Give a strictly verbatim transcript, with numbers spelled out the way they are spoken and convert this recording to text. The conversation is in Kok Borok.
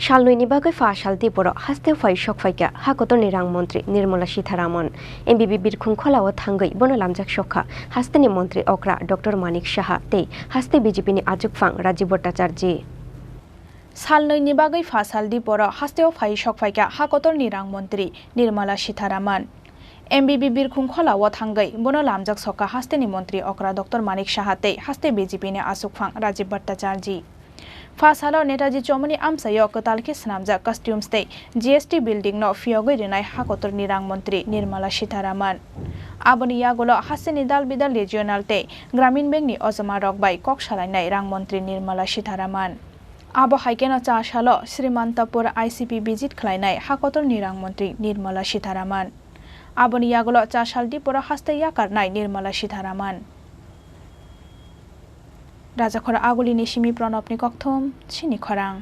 Salnwi ni bagwi pha sal diporo hasteo phai sokphaikha ha kotorni rang montri Nirmala Sitharaman. M B B birkhung kholao thangwi bono lamjak sokha hasteni montri okra Doctor Manik Saha tei haste B J P ni achukphang Rajiv Bhattacharjee. Salnwi ni bagwi pha sal diporo hasteo phai sokphaikha ha kotorni rang montri Nirmala Sitharaman. M B B birkhung kholao thangwi bono lamjak sokha hasteni montri okra Doctor Manik Saha tei haste B J P ni achukphang Rajiv Bhattacharjee. Pha salo Netaji chomoni amchaio kwtal khe swnamjak costumes tei G S T building no phiyogwi rwnai ha kotorni rang montri Nirmala Sitharaman. Aboni yagulo hasteni dal bidal regional tei gramin bank ni ojoma rok bai kok salainai rang montri Nirmala Sitharaman. Abo hai kheno cha salo Srimantapur I C P visit khlainai ha kotorni rang montri Nirmala Sitharaman. Aboni yagulo cha sal diporo haste yakarnai Nirmala Sitharaman. Rajakhor Agulini simi Pranabni kokthum, chini khorang.